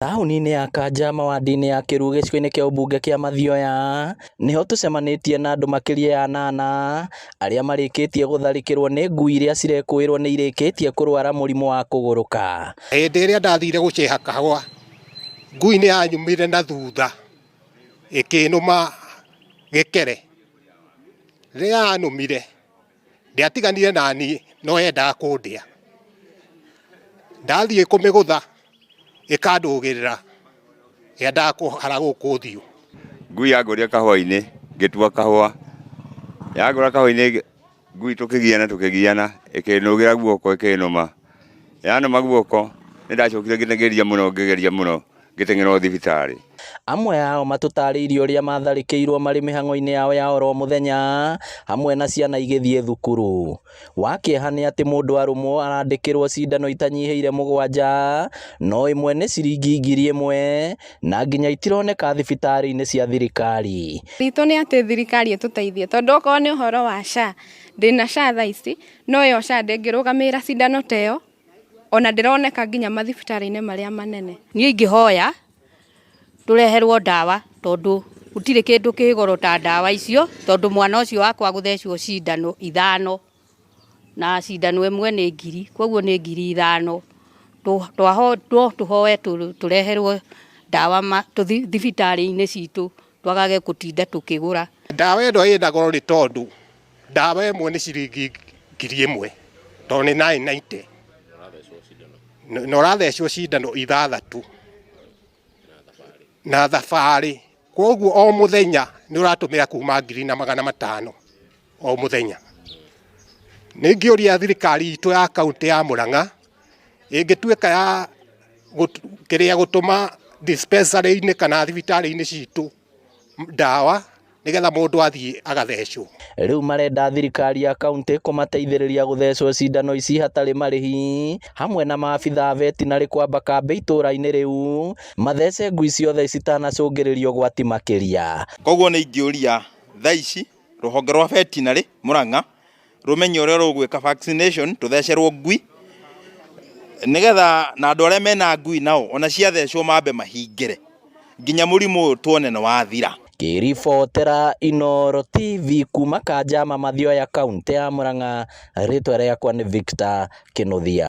Taũni-inĩ ya Kanjama wadi-inĩ ya Kĩruu gĩcigo-inĩ kĩa ũmbunge kĩa Mathioya nĩho tũcemanĩtie na andũ makĩria ya anana arĩa marĩkĩtie gũtharĩkĩrwo nĩ ngui iria cirekũĩrwo nĩ irĩkĩtie kũrwara mũrimũ wa kũgũrũka. Hĩndĩ ĩrĩa ndathire gũceha kahũa, ngui nĩ yanyumire na thutha ĩkĩnũma gĩkere. Rĩrĩa yanũmire, ndĩatiganire naniĩ no yendaga kũndĩa. Ndathiĩ kũmĩgũtha ĩkandũgĩrĩra, yendaga kũhara gũkũ ũthiũ. Ngui yangũrire kahũa-inĩ, ngĩtua kahũa. Yangũra kahũa-inĩ ngui tũkĩgiana tũkĩgiana, ĩkĩnũgĩra guoko ĩkĩnũma. Yanũma guoko, nĩ ndacokire ngĩgeria mũno ngĩgeria mũno ngĩteng'era thibitarĩ. Amwe ao matũtarĩirie ũrĩa matharĩkĩirwo marĩ mĩhang'o-inĩ yao ya oro mũthenya hamwe na ciana igĩthiĩ thukuru. Wa kĩeha nĩ atĩ mũndũ arũmwo arandĩkĩrwo cindano itanyihĩire 7 no ĩmwe nĩ ciringi 1000 na nginya itironeka thibitarĩ-inĩ cia thirikari. Ritũ nĩ atĩ thirikari ĩtũteithie tondũ okorwo nĩ ũhoro wa SHA, ndĩna SHA thaa ici no ĩyo SHA ndĩngĩrũgamĩrĩra cindano ta ĩyo ona ndĩroneka nginya mathibitarĩ-inĩ marĩa manene. Niĩ ingĩhoya tũreherwo ndawa tondũ gũtirĩ kĩndũ kĩ goro ta ndawa icio tondũ mwana ũcio wakwa gũthecwo cindano 5 na cindano ĩmwe nĩ 1000, koguo nĩ 5000. No tũhoe tũreherwo ndawa thibitarĩ-inĩ citũ twagage gũtinda tũkĩgũra. Ndawa ĩno ĩna goro nĩ tondũ ndawa ĩmwe nĩ ciringi 1000 tondũ nĩ 990 na ũrathecwo cindano 6 na thabarĩ, koguo o mũthenya nĩ ũratũmĩra kuma 1500 o mũthenya. Nĩ ingĩũria thirikari itũ ya kaũntĩ ya Murang'a ĩngĩtuĩka ya kĩrĩa gũtũma dispensary-inĩ kana thibitarĩ-inĩ citũ ndawa nĩgetha mũndũ athiĩ agathecwo. Rĩu marenda thirikari ya kaũntĩ kũmateithĩrĩria gũthecwo cindano ici hatarĩ marĩhi hamwe na maabitha a vetinarĩ kwamba kambĩ itũra-inĩ rĩu mathece ngui ciothe citanacũngĩrĩria ũgwati makĩria. Koguo nĩ ingĩũria thaa ici rũhonge rwa vetinarĩ Murang'a rũmenye ũrĩa rũgwĩka vaccination tũthecerwo ngui nĩgetha na andũ arĩa mena ngui nao ona ciathecwo mambe mahingĩre nginya mũrimũ ũyũ tuone nĩ wathira. Ngĩribotera Inooro TV kuma Kanjama Mathioya kaũntĩ ya Murang'a, rĩtwa rĩakwa nĩ Victor Kĩnuthia.